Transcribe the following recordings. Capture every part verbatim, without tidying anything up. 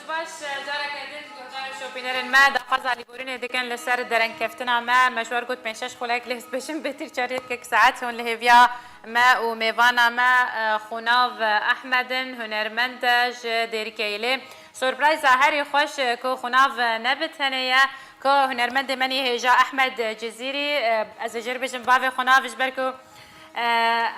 Baş, careke din guhdar û şopînerên me daxwaza lêborînê dikin li ser derengkeftina me. Me ji we re got pênc şeş xulek, lê ez bêjim bêtir çar yekek saet hûn li hêviya me û mêvana me, e, Xunav Ehmed in, hunermend e ji Dêrikeyê. Lê surprayza herî xweş, e, ku Xunav ne bi tenê ye, ku hunermendê me nî hêja Ehmed Cizîrî, e, ez ê jê re bêjim bavê Xunav, ji ber ku, e,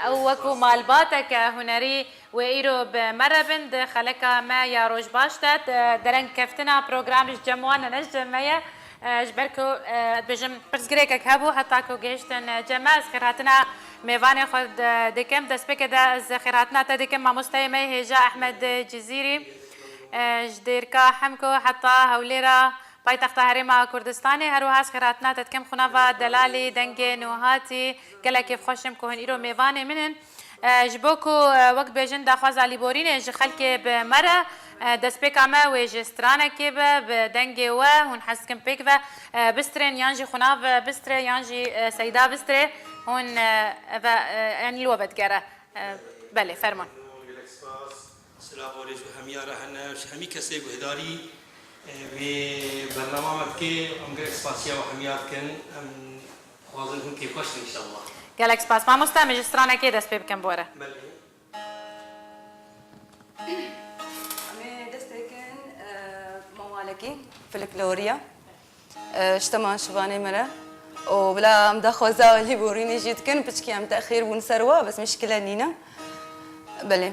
ew wekû malbateke hunerî wê îro bi me re bin di xeleka me ya Roj Baş de. Derengkeftina program ji cem wan e, ne ji cem me ye. E, ji ber ku, e, dibêjim pirsgirêkek hebû heta ku gihiştin, e, cem me. Ez xêrhatina mêvanê xwe di-, dikim. Destpêkê de ez xêrhatina te dikim mamosteyê me yê hêja Ehmed Cizîrî, e, ji Dêrika Hemko heta Hewlêra paytexta Herêma Kurdistanê. Her wiha ez xêrhatina te dikim xunava delalî dengê nûhatî. Gelek kêfxweş im ku hûn îro mêvanê min in. E, ji bo ku, e, wek dibêjin daxwaza lîborînê ji xelkê bi me re, e, destpêka me wê ji stranekê be, bi dengê we hûn hez dikin pêk ve, e, bistrên yan jî xunav, e, bistre yan jî, e, seyda bistre hûn, e, ve, e, yanî li we vedigere. E, belê, fermon. Gelek spas. Silav û rêz ji hemiya re hene, ji hemî kesê guhdarî, e, vê bernama me dike, em gelek spasiya we hemiya dikin. Em Dixwazin hûn kêfxweş bin înşallah. Gelek spas mamoste, em ê ji stranekê dest pê bikin bore. Belê. Em ê dest pê bikin, e, mewalekî, folkloriya. E, ji tema şivanê me re. Û bila em daxwaza lîborînê jî dikin, piçkî em texîr bûn ser wa, bes mişkile nîne. Belê.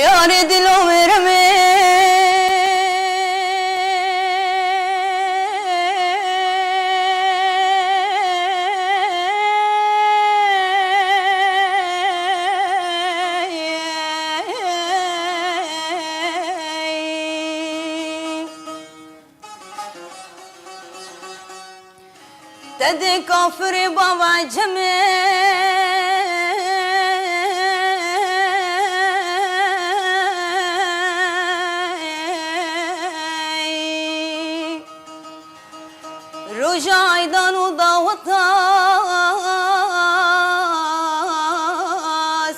Yarê dilo meremê. Te dê kafirê bava cemê. Roja eydan û daweta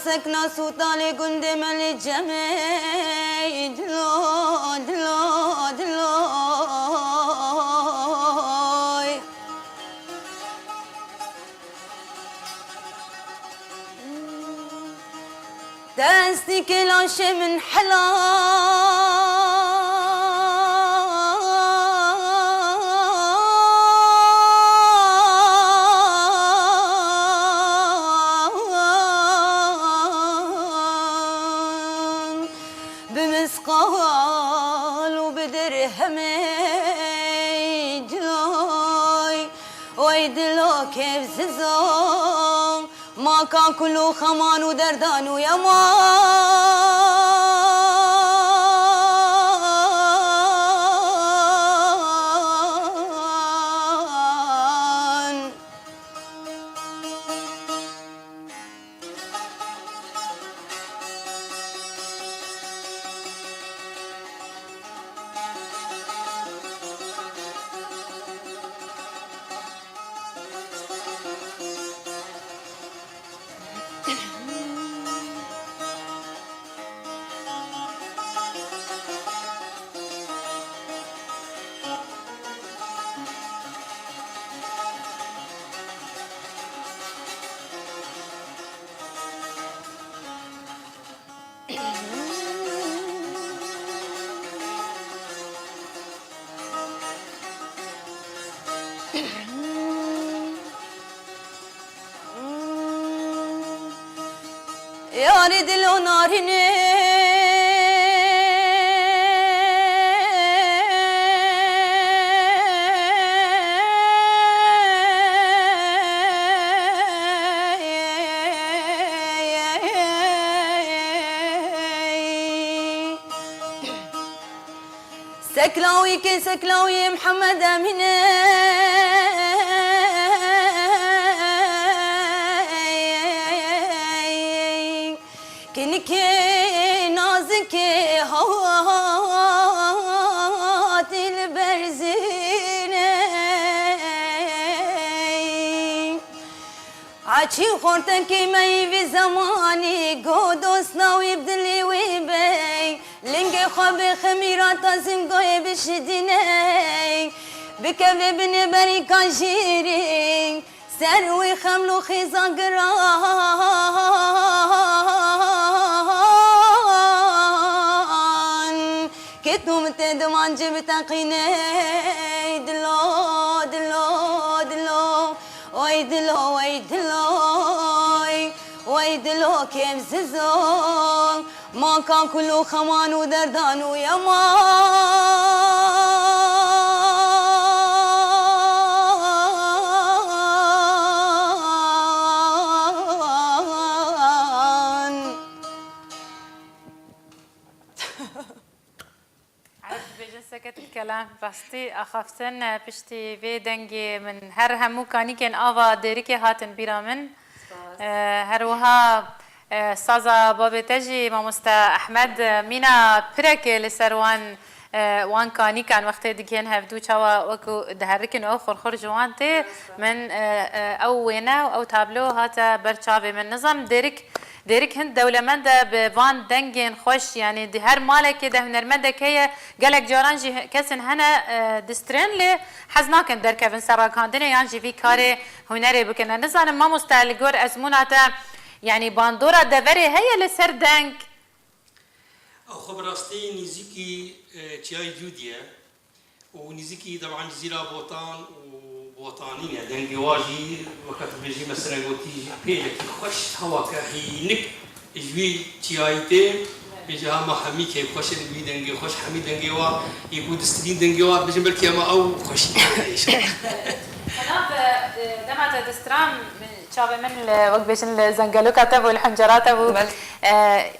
sekna sûtalê gundê me lê cemê. Dilo, dilo, dilo. Destî kê laşê min hela. Bi misqal û bi dirhemê cilay, wey dilo kêf zizo, ma ka kul û xeman û derdan û yeman. Yarê dilo narînê. Teklawî kê seklawî Mihemed Emîn ê. Kinikê nazikê hatî li berzînê. Açî xortekî me yî vî zemanî, go dosta wî bi dilî wî bey. Lingê xwe bi xemîra te zingoyê bişidîney. Bikeve binê berîka jîrî, ser wî xeml û xîza giran. Kê tu min tê diman cî biteqîney. Dilo, dilo, dilo. Wey dilo, wey dilo, wey dilo kêm zizo. Ma ka kul û xeman û derdan û yeman. Ereb dibêjin seket û kelam. Rastî axaftin, e, piştî vê dengê min her hemû kanîkên ava Dêrikê hatin bîra min. Spas. E, her wiha, e, saza babê te jî mamoste Ehmed, e, mîna pirek li ser wan, e, wan kanîkan wextê digihên hevdû çawa wekû diherikin û ew xurxur ji wan tê. Min, e, e, ew wêne û ew tablo hate ber çavê min. Nizanim Dêrik Dêrik hin dewlemend e bi van dengên xweş, yanî di her malekê de hunermendek heye, gelek caran jî kesên hene, e, distrên lê hez nakin derkevin ser ragihandinê yan jî vî karê hunerê bikin. Ez nizanim mamoste, li gor ezmûna te, yanî bandora deverê heye li ser deng? Ew xwe bi rastî nîzîkî, e, Çiyayê Cûdî ye. û nîzîkî, teban, Cizîra Botan û Botanî ne. Dengê wa jî, weke tu bêjî, mesela gotî, pêlekî xweş, hewake hînik ji wî çiyayî tê. Bêje hema hemî keyfxweş in, wî dengê xweş, hemî dengê wa, yê ku distirîn dengê wa, bêjin belkî hema ew xweşî tê. Hela bi, e, dema te distiran, min, çavê min li, wek bêjin, li zengeloka te bû, li huncera te bû. Belê. E,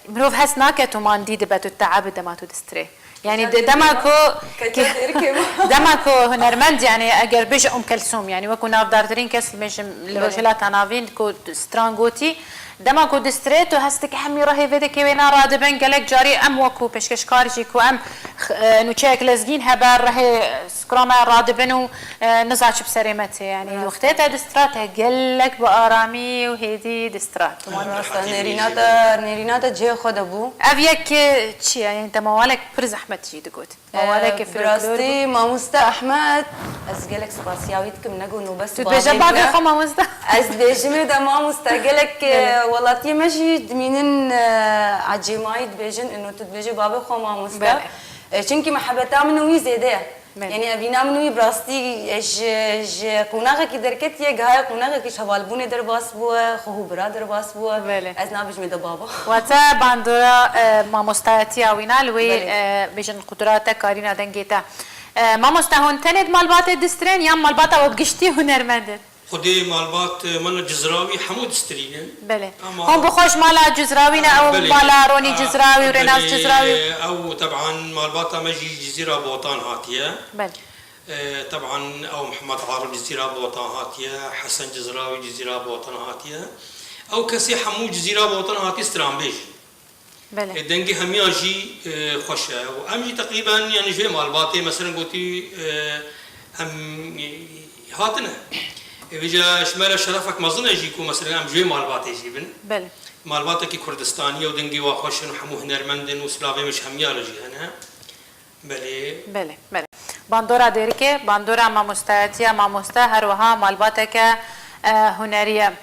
mirov hest nake tu mandî dibe, tu teeb dema tu distirê. Yani de, dema ku dema ku hunermend, yani eger bêje Um Kelsûm, yani wekû navdartirîn kes li mêjim li Rojhilata Navîn ku stran gotî, dema ku distrê tu hest dike hemî rehê vê dikê wêna radibin, gelek carî em wekû pêşkeşkar jî ku em, e, nûçeyek lezgîn hebe rehê skura me radibin û, e, niza çi bi serê me tê, yani wextê te distra te gelek bi aramî û hêdî distra. Rast e, nêrîna te, nêrîna te cihê xwe de bû. Ev yek, e, çi ye? Yani te mawalek pir zehmet jî digot. Mawalekê, e, bi rastî, mamoste Ehmed, ez gelek spasiya wî dikim, nego nobet. Tu dibêje babê xwe mamoste? Ez dibêjim ê de mamoste, gelek, e, welatiyê me jî dimînin, e, ecêmayî dibêjin, ino tu dibêjê babê xwe mamoste. Belê. E, çimkî mehebeta min û wî zêde ye. Belê. Yanî evîna min û wî bi rastî, e, ji, ji qonaxekî derketiye, gihaya qonaxekî ji hevalbûnê derbas bûye, xwe û bira derbas bûye. Belê. Ez nabêjim ê de baba. Wate bandora, e, mamostayetiya wîna li wê, belê, e, bêjin qudra te, karîna dengê te. E, mamoste, hûn tenê di malbatê distirên yan malbata we bi giştî hunermend in? Xwedê malbat, e, mala Cizrawî hemû distirînin. Belê. Ama hûn bi xwe ji mala Cizrawî ne, ew, belê, mala Ronî, a, Cizrawî û Rênaz, belê, Cizrawî? Ew, teban, malbata me jî Cizîra Botan hatiye. Belê. E, teban, ew Mihemed Arif Cizîra Botan hatiye, Hesen Cizrawî Cizîra Botan hatiye. Ew kesê hemû Cizîra Botan hatiye stranbêj in. Belê. E, dengê hemiyan jî, e, xweş e. Û em jî teqrîben, yani, ji vê malbatê, meselen gotî, e, em, e, hatine. E, vêca ji me re şerefek mezin e jî ku, meselen, em ji vê malbatê jî bin. Belê. Malbatekî Kurdistanî ye û dengê wa xweş in û hemû hunermend in û silavê min ji hemiyan re jî hene. Belê. Belê, belê. Bandora Dêrikê, bandora mamostayetiya mamoste, her wiha malbateke, e, hunerî ye.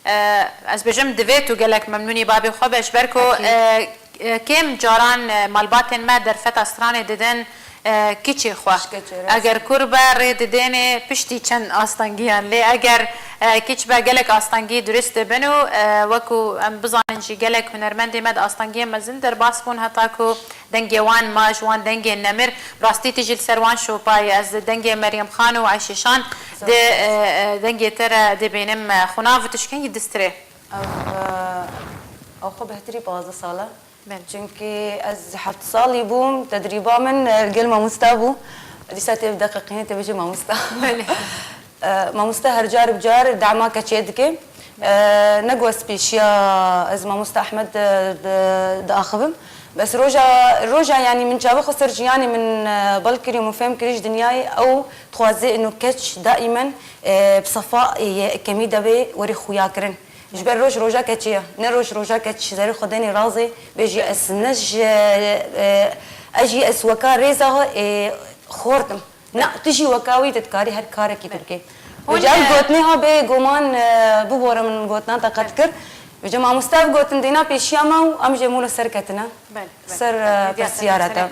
E, ez bêjim, divê tu gelek memnûnî babê xwe be, ji ber ku, e, e, kêm caran, e, malbatên me derfeta stranê didin, e, kiçê xwe. Eger kur be, rê didênê piştî çend astengiyan. Lê eger, e, kiç be, gelek astengî durist dibin û, e, wekû em bizanin jî, gelek hunermendê me di astengiyên mezin derbas bûn, heta ku dengê wan ma ji wan dengên nemir. Rastî tu jî li ser wan şopayî. Ez dengê Meryem Xan û Ayşê Şan di, e, e, dengê te re dibînim, e, xunav, tu ji kengî distirê? Ev, e, ew xwe bêhtirî pazdeh sal e. Belê. Çimkî ez heft salî bûm, tedrîba min, e, li gel mamosta bû. Dîsa tê bi deqeqînê tê bêjî mamosta. Belê. E, mamosta her car bi car dema keçê dike. E, ne ku ez pêşiya ez mamosta Ehmed di, di, diaxivim. Bes roja, roja, yanî min çavi xwe ser jiyanê min, e, bal kirî û min fêm kirî ji dinyayê ew dixwaze ino keç daîmen, e, bi sefa, e, ye kemî de bê werî xuya kirin. Ji ber roj roja keçê ye. Ne roj roja keç zerê xwe denê razê, bêjî ez ne ji, e, ez jî ez weka rêza, e, xort im. Na, tu jî weka wî tu dikarî her karekî tu bikî. Hûn, Vêca ev e, gotinê ha bê goman, e, bibore min gotina te qet kir. Vêca mamoste ev gotin dêna pêşiya me û em jê mûno ser ketine. Belê, belê. Ser, belê, e, hêdiya pirsiyara te.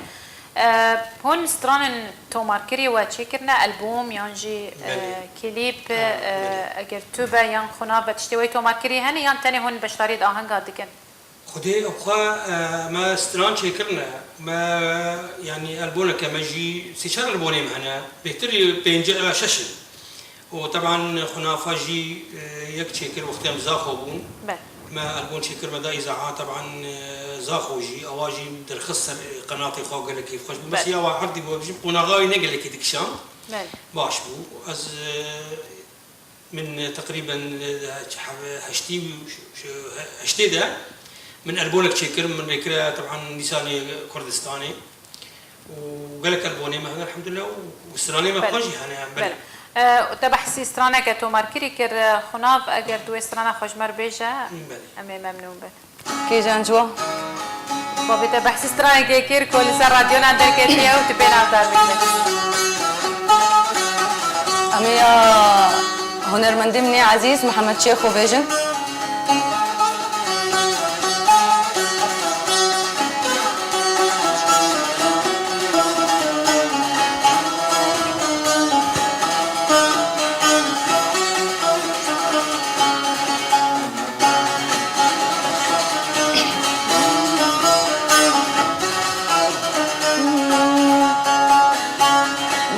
Ee, hûn stranên tomarkirî we çêkirine, albûm yan jî, e, Belê. Klîp, Ha, e, belê. Eger tu be yan xunav be tiştê wê tomarkirî hene yan tenê hûn beşdarî di ahenga dikin? Xwedê ew xwe, e, me stran çêkirine. Me, yanî albûmeke me jî sê çar albûmê me hene. Bêhtir pênc ila şeş in. û teban xunafa jî, e, yek çêkir wextê em Zaxo bûn. Belê. Me albûm çêkir me da îzaha teban, e, Zaxo jî, ewa jî derxist ser, e, qenatê xwe gelekî xweş bû. Bes Belê. Ya wa erdî bû, jî qonaxa wî ne gelekî dikişand. Belê. Baş bû. Ez, e, min, e, teqrîben, e, heştî û ş-, ş-, heştê de min albûmek çêkir, min rêkire teban Nîsanê Kurdistanê. û gelek albûmê me hene elhamdulillah û, û stranê me Belê. Xwe jî hene, em belê. Belê. E, te behsî straneke tomarkirî kir, e, xunav eger tu wê strana xwe ji me re bêje, Belê. Em ê memnûn bin. Kîjan ji wan? Babê te behsî stranekê kir ku li ser radyonan derketiye û tu pê navdar bikî. Em ê ya hunermendê min ê ezîz Mihemed Şêxo bêjin.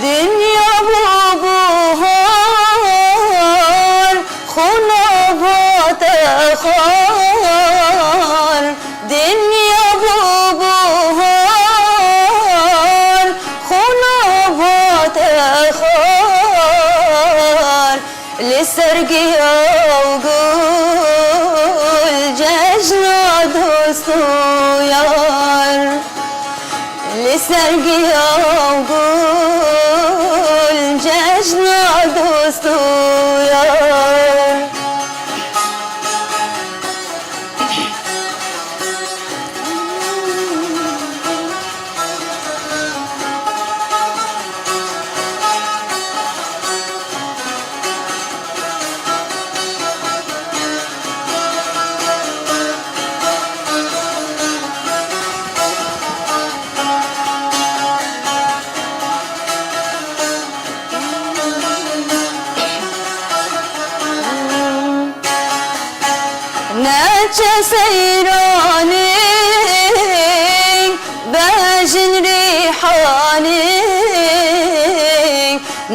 Dinya bû buhar, xûna bate xwar. Dinya bû buhar, xûna bate xwar. Li ser giya û gul cejna dost û yar. Li ser giya û gul cejna dost û yar. Neçe seyranê bejin rîhanê,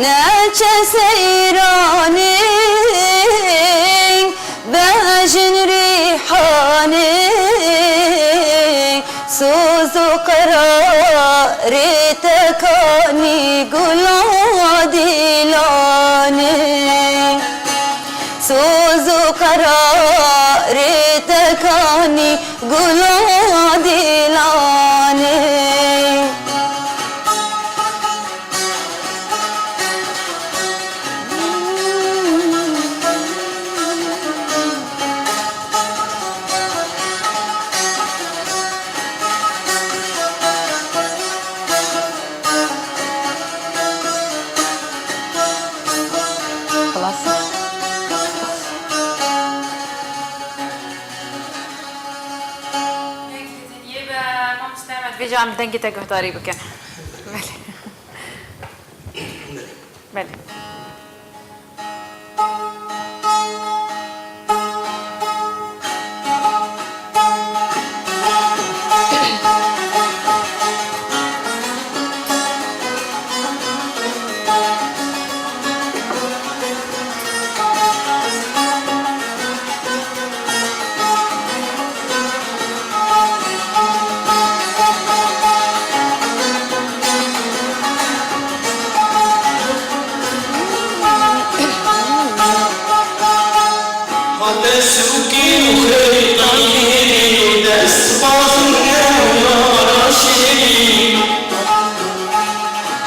neçe seyranê bejin rîhanê. Soz û qerarê te kanî gula dîlanê. Soz û qerarê te kanî gula dîlanê. Xilas. Vêca em dengê te guhdarî bikin. Belê. Belê. Xêrtan kirî û dest bazin ew yara şêrîn.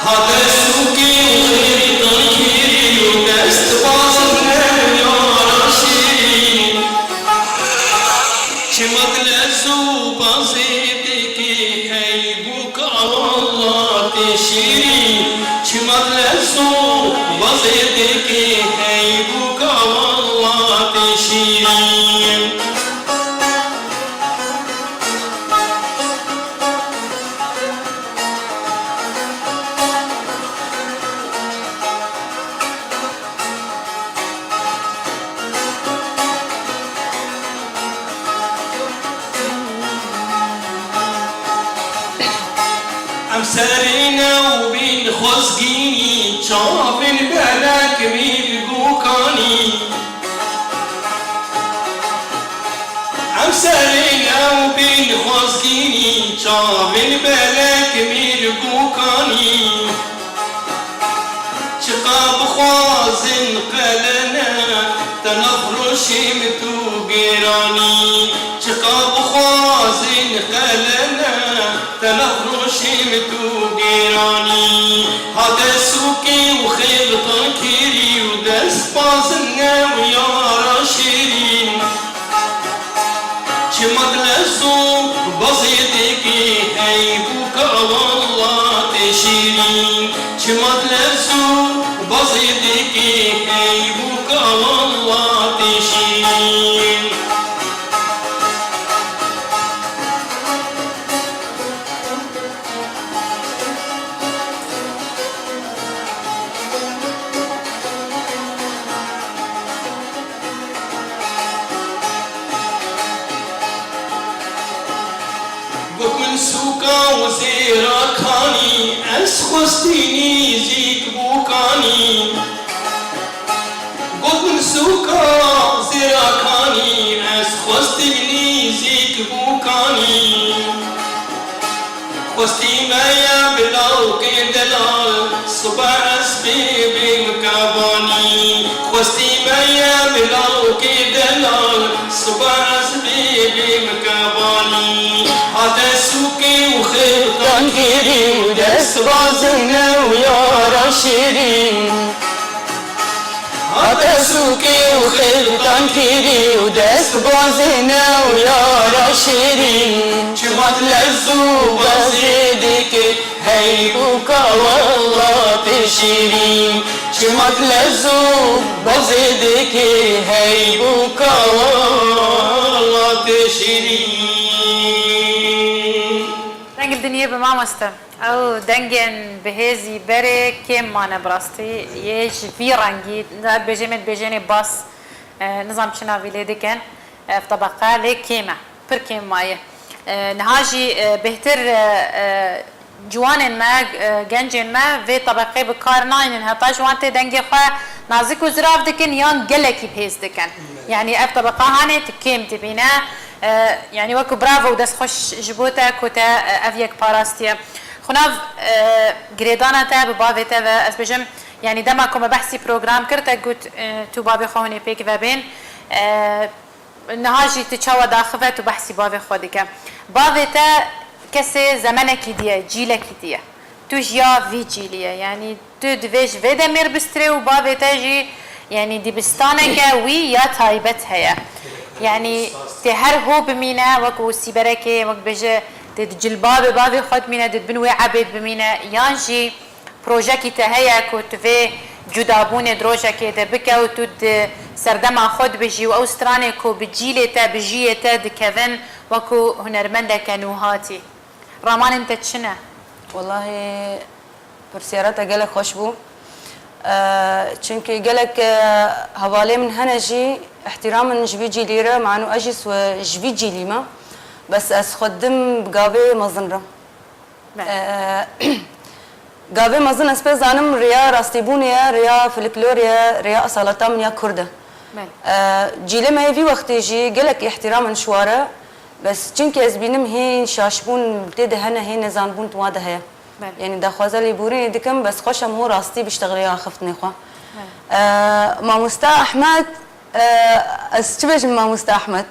Hate sûkê û xêrtan kirî û dest bazin ew yara şêrîn. Çimat lez û bazê dikê hey bûka walla tê şîrîn. Çimat lez û bazê dikê hey bûka walla tê şîrîn. Em serê new bîn xwezgînî, çavên belek mîr bûkanî. Em serê new bîn xwezgînî, çavên belek mîr bûkanî. Çiqa bixwazin qelene, te nav roşê min tu gêranî. Çiqa bixwazin qelene, te nav roşê min tu gêranî. Hate sûkê û xêrtan kirî û dest bazin ew yara şêrîn. Çimat lez û bazê dikê hey bûka walla tê şîrîn. Çimat lez û bazê dikê hey bûka walla tê şîrîn. Got min sûka û zêrakanî, ez xwestî nîzîk bûkanî. Got min sûka zêrakanî, ez xwestî nîzîk bûkanî. Xwestî me ye bi lawkê delal, sibe ez bê bêm kevanî. Xwestî me ye bi lawkê delal, sibe ez bê bêm kevanî. Hate sûkê û xêrtan kirî û dest bazin ew yara şêrîn. Hate sûkê û xêrtan kirî û dest bazê new yara şêrîn. Çimat lez û bazê dike hey bûka wella tê şêrîn. Çimat lez û bazê dike hey bûka wella tê şêrîn. Deng li diniyê bi mamoste. Ew dengên bihêzî berê kêm mane bi rastî. Yê ji vî rengî, dibêjê me dibêjênê bas, e, nizam çi navî lê dikin. Ev tebeqe lê kêm e. Pir kêm maye. E, niha jî, e, bêhtir, e, e, ciwanên me, e, gencên me vê tebeqê bi kar naynin. Heta ji wan tê dengê xwe nazik û zirav dikin yan gelekî bihêz dikin. Yanî ev tebeqa hanê tu kêm dibîne. E, yanî wekî bravo û destxweş ji bo te ku te, e, ev yek parastiye. Xwinav, e, girêdana te bi bavê te ve, ez bêjim, yanî dema ku me behsî program kir, te got, e, tu bavê xwe hûnê pêk ve bên. E, niha jî tu çawa daxive, tu behsî bavê xwe dike. Bavê te kesê zemenekî diye, cîlekî diye. Tu ji ya vî cîlî ye. Yanî tu divê ji vê demê re bistrê û bavê te jî, yanî dibistaneke wî ya taybet heye. Yanî tê her ho bimîne, wek û sîberekê, wek bêje, tê di cilbabê bavê xwe dimîne, di bin wê ebêd bimîne, yan jî projekî te heye ku tu vê cudabûnê di rojekê de bike û tu di serdema xwe dibijî û ew stranê ku bi cîlê te, bi jiyê te dikevin, wekû hunermendeke nûhatî. Ramanên te çi ne? Wellahî, pirsyara te gelek xweş bû. Eee, çimkî gelek, eee, hevalê min hene jî îhtîram in ji vî cîlî re, manu ez jî swe-, ji vî cîlî me. Bes ez xwe didim bi gavê mezin re. Belê. Eee, gavê mezin ez pê zanim rêya rastîbûnê ye, rêya folklorê ye, rêya esaleta min ya kurd e. Belê. Eee, cîlê me yê vî wextê jî gelek îhtîram in ji wa re. Bes çimkî ez bînim hîn şaşbûn tê de hene, hîn nezanbûn di wa de heye. Belê. Yanî daxwaza lêborînê dikim, bes xweş e min hû rastî biştexilê axiftinê xwe. Belê. Eee, mamosta Ahmet, eee, ez çi bêjim mamosta Ahmet?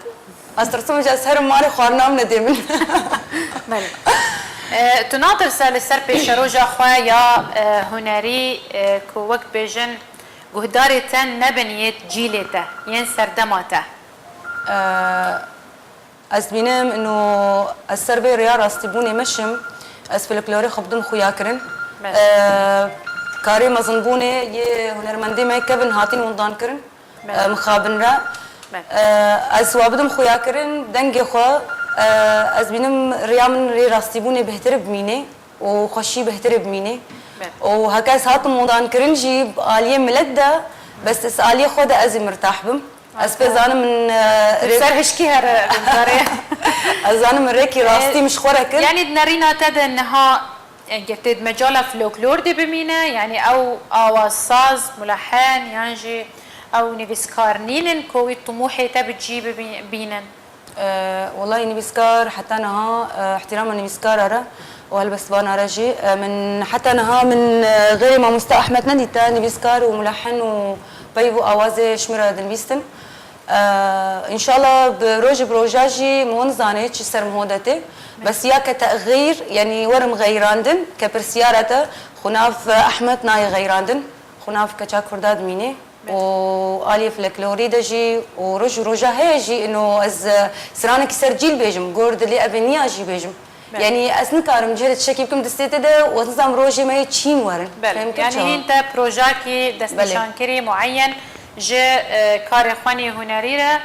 Ez tirsim ji ez herim malê xwarina min nedê min. Belê. E, tu natirse li ser pêşeroja xwe ya, e, hunerî, e, ku wek bêjin guhdarê te nebin yê cîlê te, yên serdema te? E, ez dibînim ino ez ser vê rêya rastîbûnê meşim, ez folklorê xwe bidim xuyakirin. Belê. E, karê mezinbûnê yê hunermendê me Kevin hatîn windan kirin. Belê. E, mixabin re. Belê. E, ez wa bidim xuyakirin, dengê xwe, e, ez bînim rêya min rê rastîbûnê bihtir bimînê û xweşî bihtir bimînê. Belê. Û heke ez hatim windan kirin jî aliyê milet de, bes ez aliyê xwe de ez ê mirtah bim. Ez pê zanim min, e, Li rê- ser hişkî here bindarê. Ez zanim min rêkî rastî E, min ji xwe re kir. Yanî di nerîna te de niha, e, ger tê di mecala folklor de bimîne, yanî ew awazsaz, mulehin yan jî ew nivîskar nînin ku wî timûhê te bi cî bibî-, bînin? E, welahî nivîskar heta niha, e, îhtîrama nivîskara re û helbestvana re jî, e, min heta niha min, e, xeyrê mamoste Ahmet nedîte nivîskar û mulehin û peyv û awazê ji min re dinivîstin. E, înşallah bi rojê bi roja jî min nizane çi ser min hode tê. Bes ya ke texîr, yanî werim xeyrandin, ke pirsiyara te, xwe nav Ehmed nayê xeyrandin, xwe nav keça Kurda dimînê. Û aliyê folklorî de jî û roj û roja heye jî ino ez, e, stranekî ser cîl bêjim, gor dilê evê niya jî bêjim. Belê. Yanî ez nikarim cihê tiştekî bikim distê te de û ez nizam rojê me yê çîn werin. Belê. Fehmkir Yanî çawa? Hîn te projakî Belê. destnîşankirî mueyen ji, e, karê xwenî hunerî re,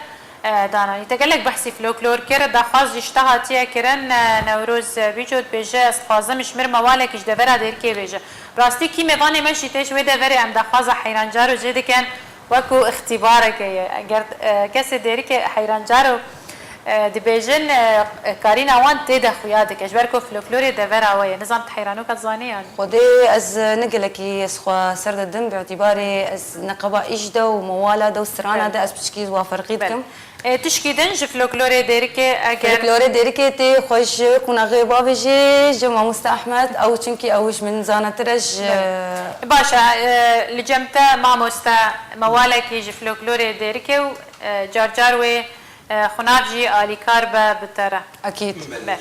e, dananî. Te gelek behsî folklor kir, daxwaz jî ji te hatiye kirin, e, Newroz, e, Bîco dibêje, ez dixwazim ji mir mewalekî ji devera Dêrikê bêje. Rastî kî mêvanê me jî tê ji wê deverê em daxwaza heyrancaro jê dikin. Wekû îxtîbareke ye. Eger, e, kesê Dêrikê heyrancaro, e, dibêjin, e, e, karîna wan tê de xuya dike. Ji ber ku folklorê devera we ye. Nizam tu heyranoka dizanî yan? Xwedê ez, e, ne gelekî ez xwe ser de dim, bi îtîbarê ez neqeba îş de û mewala de û strana Belê. de ez piçkî wa ferqî Belê. dikim. E, tişkî din ji folklorê Dêrikê eger Folklorê Dêrikê tê xwe ji qonaxê bavê jî, ji mamoste Ehmed, ew çimkî ew ji min zanatir e ji Belê. Baş e, e, li cem te mamoste mewalekî ji folklorê Dêrikê û, e, car car wê, e, xunav jî alîkar be bi te re. Ekîd. Be.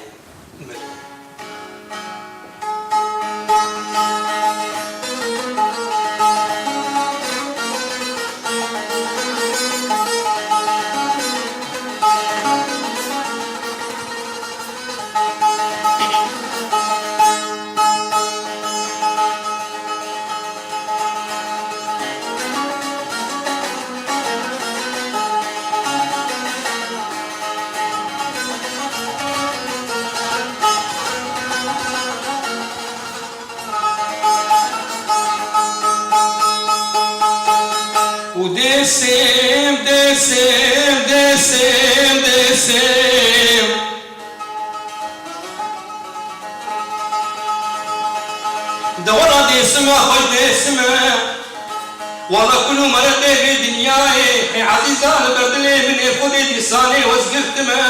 Û Dêrsim, Dêrsim, Dêrsim, Dêrsim. De wela Dêrsim e, xweş Dêrsim e. Wela kul û mereqê vê dinyayê, ey ezîza li ber dilê min ê, Xwedê dîsanê wezgirtime.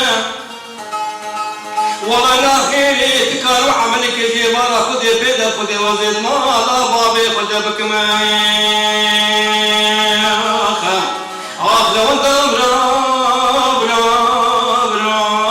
Wela naxêrê tu kar û emelekê jê mala Xwedê pê de, Xwedê wezê di mala bavê xwe de bikime. Ax, ax, lewendam, rav, rav, rav.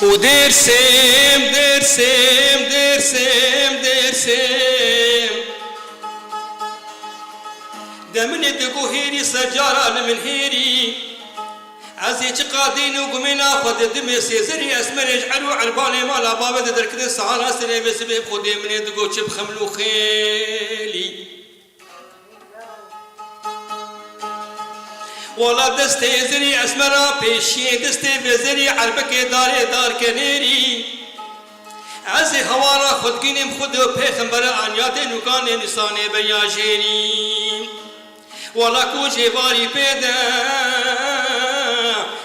Û Dêrsim, Dêrsim, Dêrsim, Dêrsim. De min ê digo hêrî ser cara li min hêrî. Ez ê çiqa dîn û gumêla xwe didimê sêzerî esmerê ji er û erbalê mala bavê de derkirin sahara serê vê sibê bi Xwedê min ê digo çi bi xeml û xêlî. Wala destê zirî esmera pêşiyê destê vê zirî erbekê darê darkenêrî. Ez ê hewara xwe digînim xwe de pêxembere anyatê nûkanê nîsanê benya jêrî. Wala ku jêvarî pê de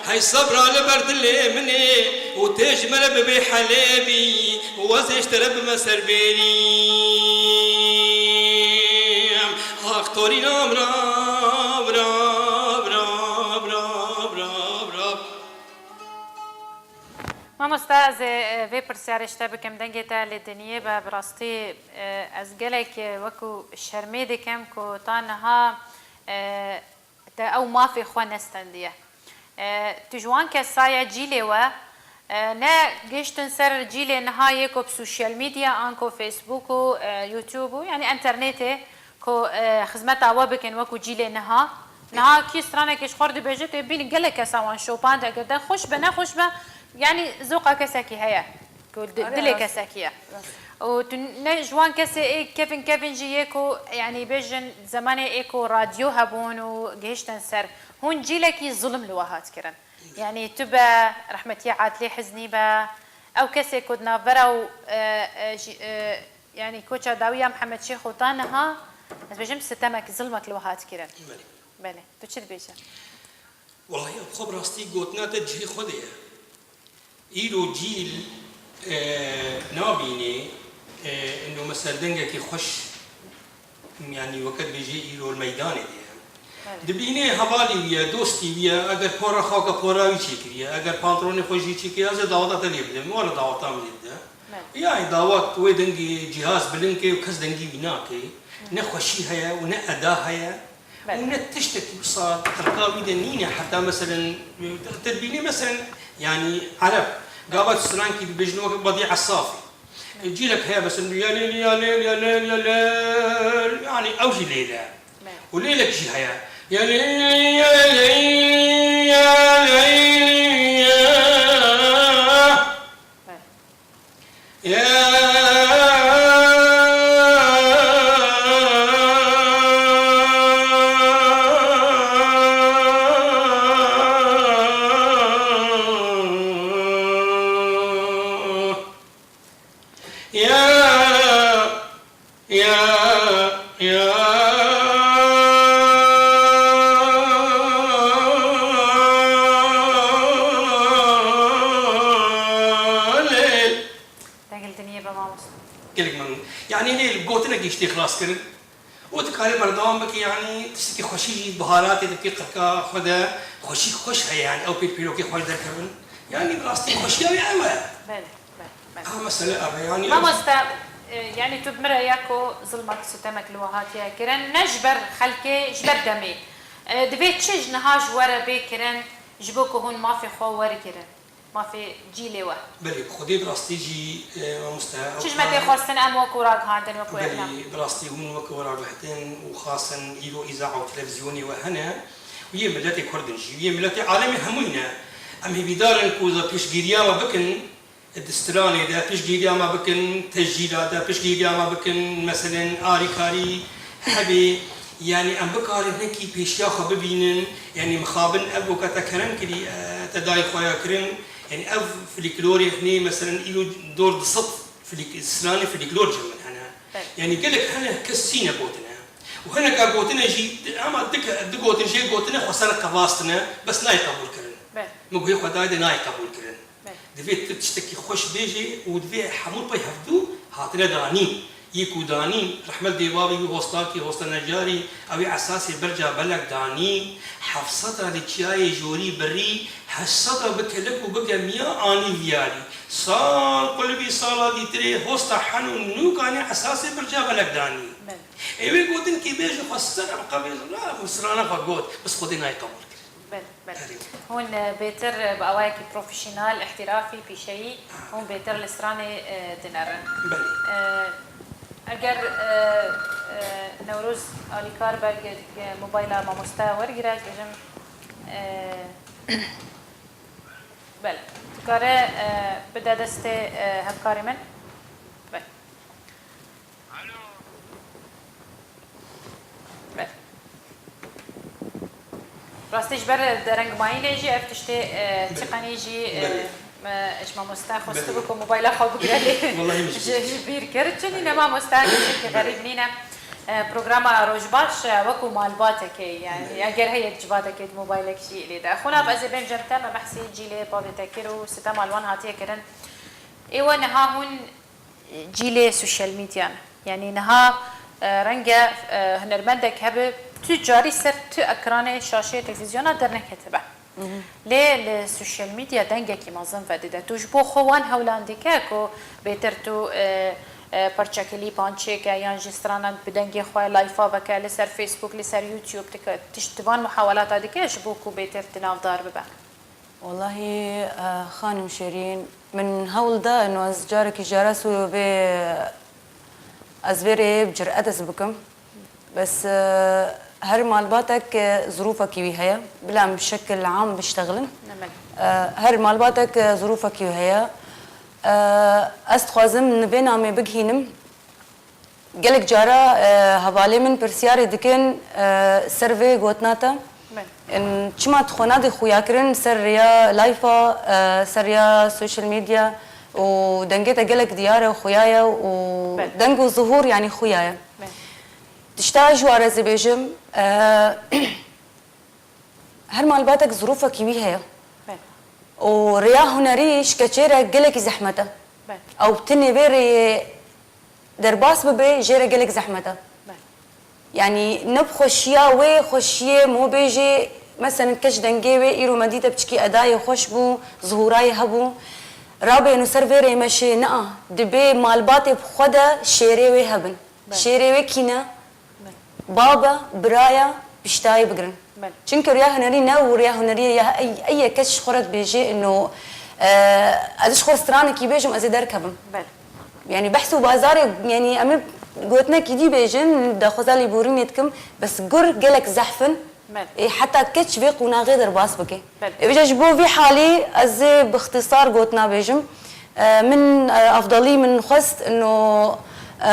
hey sebra li ber dilê min ê û tê ji me re bibê helê bî û ez ê ji te re bime serbêrî. Ax torîna min a, min a, min a, min a, min a, min a, min a. Mamoste, ez ê, e, vê pirsyarê ji te bikim, dengê te lê diniyê be, bi rastî, e, ez gelek, e, wekû şermê dikim ku ta niha, e, te ew mafê xwe nestendiye. E, tu ji wan kesa ye cîlê we, e, ne gihiştin ser cîlê niha yê ku bi social media anko Facebook û, e, YouTube û, yanî enternetê ku, e, xizmeta we bikin wekû cîlê niha. Niha kî stranekê ji xwe re dibêje, tu bînî gelek kesa wan şopand, eger de xweş be, nexweş be, yanî zoqa kesekî heye. Ku di-, Are dilê rast. Kesekî ye. Rast. Û tu ne ji wan kesê ê kevin kevin jî yê ku, yanî bêjin zemanê ê ku radyo hebûn û gihiştin ser. Hûn cîlekî zulm li we hat kirin. Yanî tu be, rehmetiyê Adilê Hiznî be, ew kesê ku di navbera û, e, e, jî, e, yanî koça dawî ya Mihemed Şêx û ta niha, ez bêjim sitemek, zilmek li we hat kirin. Belê. Belê. Tu çi dibêje? Wellahî, ev xwe bi rastî gotina te cihê xwe de ye. Îro cîl, e, nabînê, e, ino mesela dengekî xweş, yanî weke dibêjê îro li meydanê de ye. Evet. Dibînê hevalî wî ye, dostî wî ye, eger pora xaka pora wî çêkiriye, eger pantolonê xwe jî çêkiriye, ez ê daweta te lê bidim, were daweta min lê bide. Evet. Yanî dawet wê dengê cîhaz bilind ke û kes dengî wî nake. Hı. Ne xweşî heye û ne eda heye. Belê. Û ne tiştekî wisa qirka wî de nîne, heta meselen, te dibînî meselen, yanî ereb, gava strankî dibêjin wek Bedî Esafî. Belê. Cîlek heye meselen, ya lêl, ya lêl, ya lêl, ya lêl, yanî ew jî lêl e. Belê. Û lêlek jî heye. Ya lêl, ya lêl, ya lêl, ya. Belê. Dengê li diniyê be mamoste. Gelek memnûn. Yanî lê gotinekî ji tê xilas kirin. Û dikarî berdewam bike, yanî tiştekî xweşî jî, biharatê dibikî qirka xwe de, xweşî xweş heye, yanî ew pêr pîrokê xweş derkevin. Yanî bi rastî xweşiya wê ew e. Belê, belê, belê. Ha, mesele ev e, yanî ew Mamoste, e, yanî tu bi min re ya ku zilmek, sitemek li we hatiye kirin, ne ji ber xelkê, ji ber demê. E, divê çi ji niha ji we re bê kirin, ji bo ku hûn mafê xwe wergirin? Mafê cîlê we. Belê, bi xwedê bi rastî jî, e, mamoste, ew Çi ji me tê xwestin em wekû ragihandin, wekû Belê, bi rastî hûn wekû ragihandin û xasin îro îzaha û televîzyonê we hene û yê miletê Kurd in jî, yê miletê alemê hemûyî ne. Em hêvîdar in ku piştgiriya me bikin, di stranê de piştgiriya me bikin, tecîla de piştgiriya me bikin, meselen, arîkarî hebe, yanî em bikarin hinekî pêşiya xwe bibînin, yanî mixabin ev weke te kerem kirî, e, te dayê xwe ya kirin, yanî ev folklorê hinê, meselen, îro dor du sed flik-, stranê folklor cem min hene. Evet. Yanî gelek hene kes çî negotine. Û hineka gotine jî, ama dike-, digotin jê gotine xwe ser qevastine, bes nayê qebûl kirin. Evet. Min guhê xwe dayê de nayê qebûl kirin. Belê. Divê tu tiştekî xweş bêjê û divê hemû pey hevdû hatine danîn. Yê ku danîn, rehmet dê bavê wî Hostakî, Hosta Necarî, ew ê esasê berca belek danî, heft sed a li çiyayê jorî birî, heşt sed a bi kelek û bi gemiya anî viyarî. Sal qulibî sala dîtirê Hosta heno nûkanê esasê berca belek danî. Belê. Ê wê gotin kî bêjin xwe ser em qebêzin, na, strana xwe got, bes Xwedê nayê qebûl kirin. Belê, belê. Erê. Hûn, e, bêtir, e, bi awayekî profesyonel, ihtirafî, pîşeyî, hûn bêtir li stranê, e, dinerin. Belê. E, eger, e, e, Newroz alîkar be, ge-, ge-, mobayla mamoste wergire, ez bêjim, e, belê, dikare, e, bide destê, e, hevkarê min. Belê. Belê. Rastî ji ber derengmayînê jî ev tiştê, e, çiqenî jî, e, Belê. me, ji mamoste xwestibû Belê. ku mobayla xwe bigire lê Wallahî min ji, ji bîr kir. Çi nîne mamoste, kesî xerîb nîne. E, programa Rojbaş, e, wekû malbatekê, yani, Belê. eger heye di civatekê di mobaylek jî lê de. Xwena ez ê bêm cem te, me behsî cîlê bavê te kir û sitema li wan hatiye kirin. Ê we niha hûn cîlê sosyal medya ne. Yanî niha, e, renge, e, hunermendek hebe tu carî ser tu ekranê şaşeyê televîzyona derneketibe. Lê li sosyal medya dengekî mezin vedide. Tu ji bo xwe wan hewlan dike ku bêtir tu, e, e, parça klîpan çêke yan jî stranan bi dengê xwe layfa veke li ser Facebook, li ser YouTube dike. Tişt di van muhawelata dike ji bo ku bêtir tu navdar bibe. Wallahî, e, xanim Şêrîn, min hewl da, ino ez carekî ji cara sû vê, ez vê rêyê bi cüret ez bikim. Bes, e, her malbatek, e, zirûfekî wî heye. Bila em bi şekil am biştexilin. Ne belê. E, her malbatek, e, zirûfekî wî heye. E, ez dixwazim nivê namê bigihînim. Gelek cara, e, hevalê min pirsyarê dikin, e, ser vê gotina te. Belê. In, çima tu xwe nadî xuyakirin ser rêya layfa, e, ser rêya sosyal medya û dengê te gelek diyar e û xuya ye û Belê. deng û zuhûr, yanî xuya ye. Belê. Tişta ji war ez ê bêjim, e, Her malbatek zirûfekî wî heye. Belê. Û rêya hunerî ji keçê re gelekî zehmet e. Belê. Ew tinê vê rêyê derbas bibe, jê re gelek zehmet e. Belê. Yanî ne bi xweşiya wê, xweşiyê mobêjê, meselen keç dengê wê îro me dîte piçikî edayê xweş bû, zihûrayê hebû. Rabê nû ser vê rêmeşê, nea, dibê malbatê bi xwe de şêrê wê hebin. Belê. Şêrê wê kî ne? Belê. Bab e, bira ye, piştayê bigirin. Belê. Çimkî riya hunerî ne û riya hunerî ye ya ey, ey yek kes ji xwe re dibêje, ino, e, ez ji xwe stranekî bêjim, ez ê derkevim. Belê. Yanî behs û bazarê, yanî em ê gotinekî dî bêjin, daxwaza lêborînê dikim, bes gur gelek zehf in, Belê. ê heta keç vê qonaxê derbas bike. Belê. Ê vêca ji bo vî halî ez ê bi ixtisar gotina bêjim. E, min, e, afdalî min xwest, ino, e,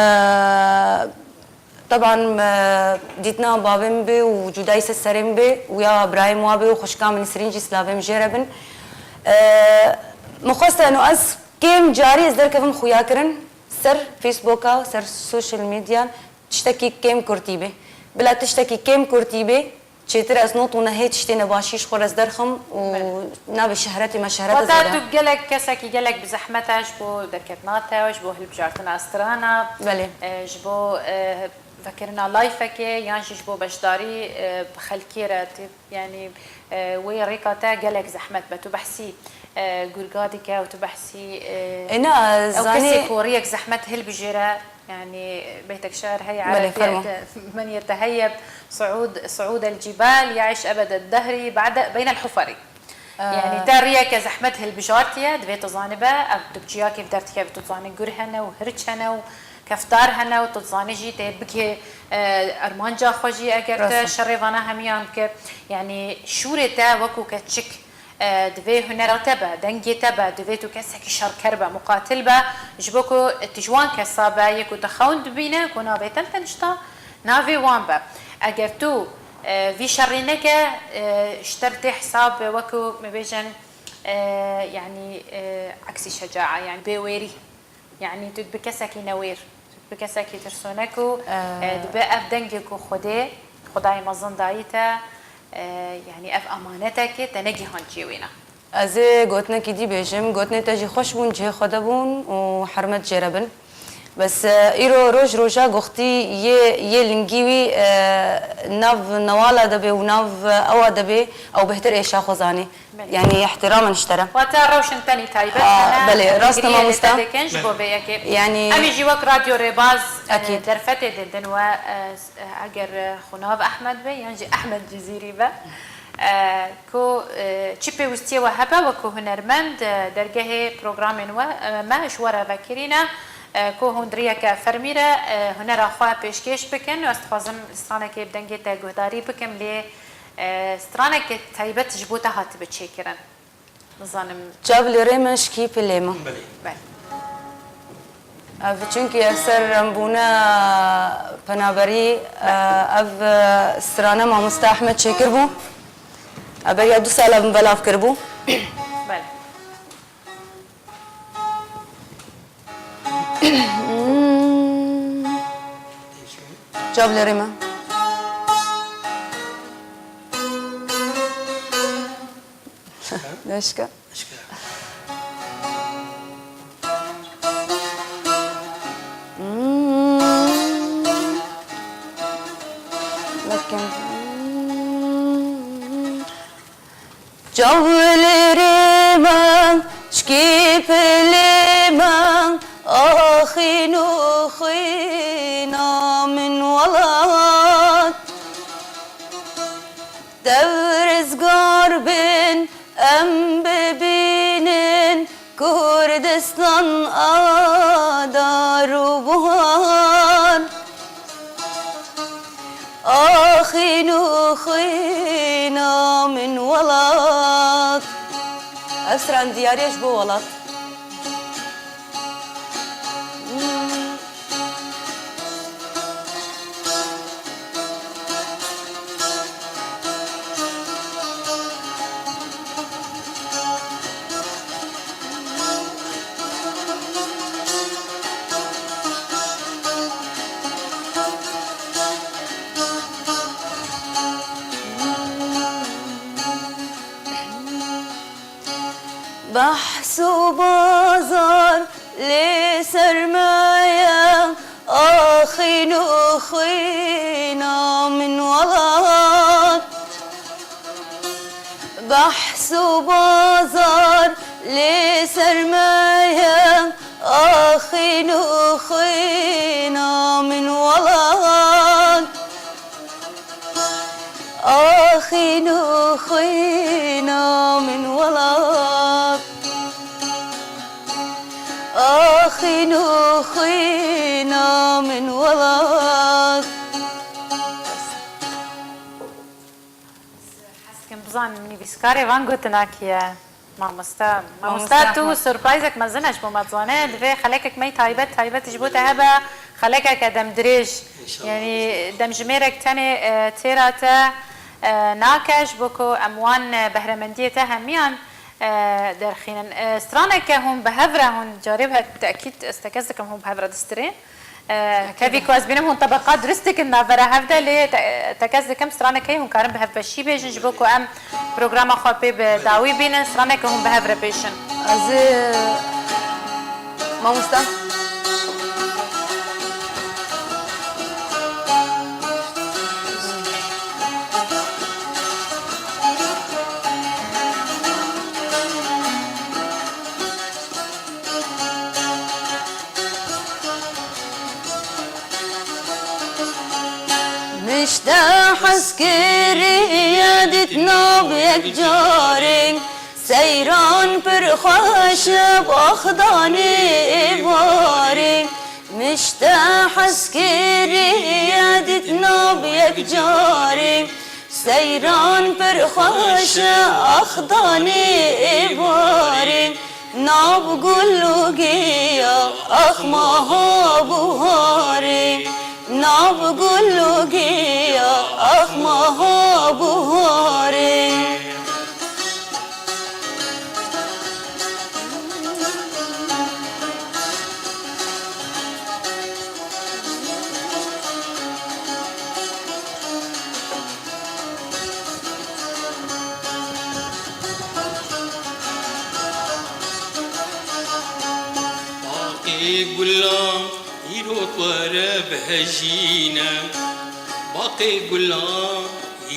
Teban, e, dîtina bavê min bê û cudayî ser serê min bê û ya birayê min wa bê û xwişka min Nisrîn jî silavê min jê re bin. E, min xwest eno ez kêm carî ez derkevim xuyakirin ser Facebooka, ser social media, tiştekî kêm kurtî bê. Bila tiştekî kêm kurtî bê, çêtir ez not û nehê tiştê nebaşî ji xwe re ez derxim û Belê. navê şehretê me şehret e Wata zêde. tu gelek kesekî gelek bi zehmet e ji bo derketina te, ji bo hilbijartina strana, Belê. e, ji bo, e, vekirina layfekê yan jî ji bo beşdarî, e, bi xelkê re tê, yanî, e, wê rêka te gelek zehmet be. Tu behsî, e, gurga dike û tu behsî, e, Ê, na, ew zanî- kesê ku rêyek zehmet hilbijêre, yanî beytek şer heye Belê, erebî fermo. te, men yeteheyeb suud, suud el cibal, yaiş ebed el dehri, ba'de, beyn el hufari. Yanî te riyeke zehmet hilbijartiye, divê tu zanibe, ev tu bi çiyakê bi derdikeve, tu dizanî gur hene û hirç hene û keftar hene û tu dizanî jî tê bigihê, e, armanca xwe jî eger te Rast e. şerê vana hemiyan bike. Yanî şûrê te wekû keçik, e, divê hunera te be, dengê te be, divê tu kesekî şerker be, muqatil be, ji bo ku tu ji wan kesa be, yê ku te xewn dibîne, ku navê te li te nişta, navê wan be. Eger tu, e, vî şerî neke, e, ji te bi tê hesab wekû, me bêjin, e, yanî, e, eksî şecae, yanî bêwêrî. Yanî tu dibe kesekî newêr, tu dibe kesekî tirsonek û, e, dibe ev dengê ku Xwedê, Xwedayê mezin dayî te, e, yanî ev emanetekê te negihandiye wêna. Ez ê gotinekî dî bêjim, gotinê te jî xweş bûn, cihê xwe de bûn û hermet jê re bin. Bes, e, îro roj roja goxtî yê, yê lingî wî, e, nav newala de bê û nav ewa de bê, ew bêhtir êşa xwe zanî. Belê. Yanî îhtîramen ji te re. Wata rewşên tenî taybet Ha, hene, belê, rast e, hîngiriyê li mamoste. te dikin ji bo vê yekê. Yanî Em ê jî wek Radyo Rêbaz, e, Ekîd. derfetê didin we, e, s-, e, eger, e, xwe nav Ehmed be yan jî Ehmed Cizîrî be, e, ku, e, çi pêwîstiyê we hebe wekû hunermend, e, dergehê programên we, e, me ji we re vekirîne, e, ku hûn di riyeke fermî re, e, hunera xwe pêşkêş bikin. Ez dixwazim stranekê bi dengê te guhdarî bikim, lê E, straneke taybet ji bo te hatibe çêkirin. Nizanim. Çav li rê me şikî pilê me. Belê. Belê. Ev çunkî ev ser em bûne penaberî, e, ev, e, strane mamoste Ehmed çêkir bû. Ev beriya du sala min belav kiribû. Belê. Çav lêrê me. Neşke. Çavlêrê me, çkî pilê me, axîn û xwîna min welat. Tev rizgar bin, em bibînin Kurdistan a dar û buhar. Axîn û xwîna min welat. Ev strandiya ji bo welat. Behs û bazar lê ser me ye, axîn û xwîna min welat. Behs û bazar lê ser me ye, axîn û xwîna min welat. Axîn û xwîna min welat. Axîn û xwîna min welat. Hez dikim bizanim nivîskarê van gotina kî ye. Mamoste, mamoste, tu surprizek mezin e ji bo me, dizane, divê xelekek me taybet, taybet ji bo te hebe, xelekeke demdirêj. Yanî demjimêrek tenê, e, têra te, e, nake, ji bo ku em wan, e, behremendiyê te hemiyan, e, derxînin. E, straneke hûn bi hev re, hûn carê bi tekîd ez tekez dikim hûn bi hev re distirên. E, tevî ku ez bînim hûn tebeqa durist dikin navbera hev de, lê te-, tekez dikim stranekê hûn karin bi hevbeşî bêjin, ji bo ku em programa xwe pê bi dawî bînin, stranekê hûn bi hev re bêjin. Ez ê mamoste. Mişte hezkiriye dît nav yek carê, seyran pir xweş e baxdanê êvarê. Mişte hezkiriye dît nav yek carê, seyran pir xweş e axdanê êvarê. Nav gul û giya ax meha buharê, nav gul û giya ax meha buharê. Baqê gulan îro tu were bihejîne. Baqê gulan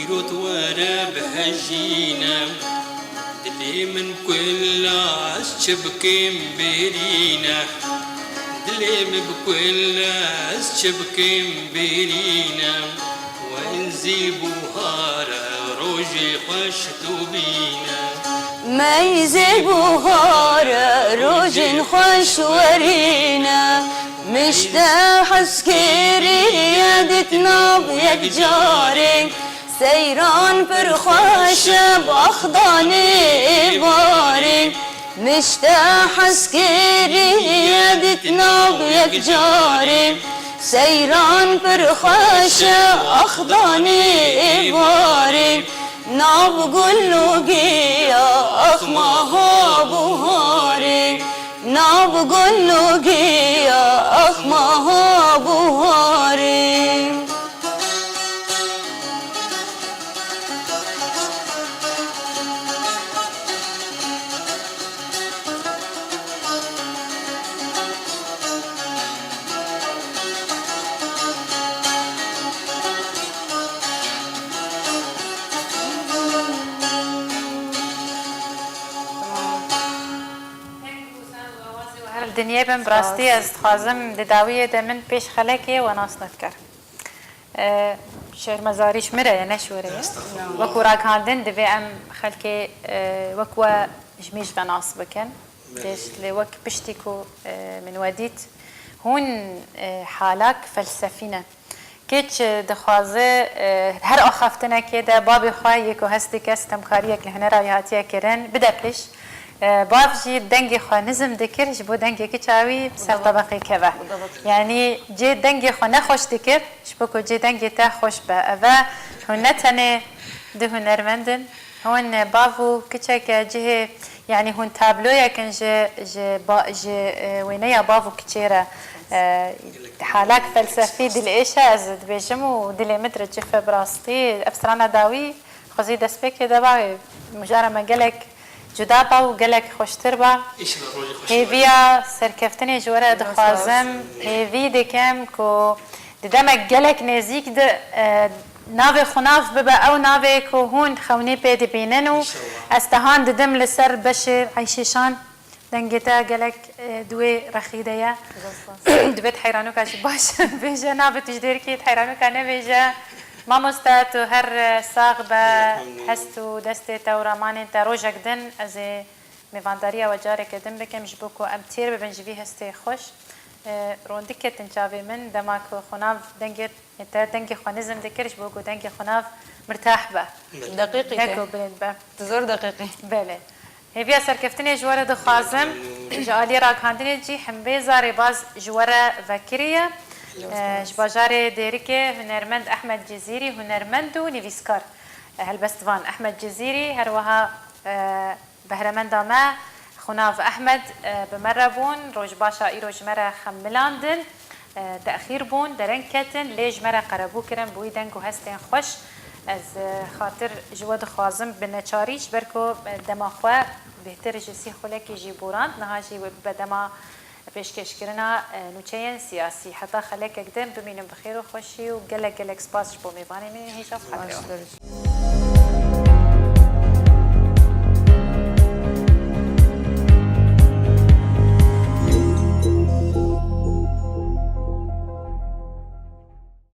îro tu were bihejîne. Dilê min kula ez çi bikim bêrîne. Dilê min bi kula ez çi bikim bêrîne. Wey zî buhare rojê xweş tu bîne. Meyzê buhare rojên xweş werîne. Mişte hezkiriye dît nav yek carê, seyran pir xweş e baxdanê êvarê. Mişte hezkiriye dît nav yek carê, seyran pir xweş e axdanê êvarê. Nav gul û giya ax maha buharê, nav gul û giya ax maha buharê. Her li dinyê bin, bi rastî ez dixwazim di dawiyê de min pêş xelekê we nas nefikir. E, şermezarî ji min re ye, ne ji we re ye. Estexfirullah. Wekû ragihandin divê em xelkê, e, wek we ji min ji ve nas bikin. Belê. Dêş lê wek piştî ku, e, min we dît, hûn, e, halak felsefî ne. Keç, e, dixwaze, e, her axaftinekê de bavê xwe yê ku hest dike stemkariyek li hunera wî hatiye kirin, bide pêş. E, bav jî dengê xwe nizm dikir, ji bo dengê kiça wî ser tebeqê keve. Yanî cê dengê xwe nexweş dikir, ji bo ku cê dengê te xweş be. Ev e, hûn ne tenê du hunermend in, hûn bav û kiçeke cihê, yanî hûn tabloyek in ji, ji ba-, ji, e, wêneya bav û kiçê re. E, halak felsefî dilêş e, ez dibêjim û dilê min diriçife bi rastî. Ev strana dawî xwezî destpêkê de ba, mijara me gelek cuda ba û gelek xweştir ba. Înşallah rojê xweş be. Hêviya serkeftinê ji we re dixwazim. Hêvî dikim ku di demek gelek nêzîk de, e, navê xunav bibe ew navê ku hûn xewnî pê dibînin û Înşallah. Ez tehan didim li ser beşê Eyşê Şan. Dengê te gelek, e, di wê rexî de ye. Divê di heyranûka jî baş bêje, nabe tu ji dêrikê di heyranûka nebêje. Mamoste, tu her, e, sax be, hest û destê te û ramanên te rojek din ez ê mêvandariya we careke din bikim, ji bo ku em têr bibin ji vî hestê xweş. E, rondî ketin çavê min, dema ku xunav dengê Te dengê xwe nizm dikir, ji bo ku dengê xwe nav mirtah be. Deqîqî Ne te. ku bilind be. Tu zor deqîqî. Belê. Hêviya serkeftinê ji we re dixwazim. Ji aliyê ragihandinê jî hembêza rêbaz ji we re vekiriye. Ji bajarê Dêrikê hunermend Ehmed Cizîrî, hunermend û nivîskar, helbestvan Ehmed Cizîrî, her wiha, e, Behremenda me, xunav Ehmed, e, bi me re bûn, roj baş a îro ji me re xemilandin, e, texîr bûn, dereng ketin, lê ji me re qerebû kirin bi wî deng û hestên xweş. Ez, e, xatir ji we dixwazim bi neçarî, ji ber ku, e, dema xwe bêhtir ji sî xulekî jî borand, niha jî wê bibe dema pêşkêşkirina, e, nûçeyên siyasî. Heta xelekek din bimînin bi xêr û xweşî û gelek gelek spas ji bo mêvanê min ên hêja bi xatirê we.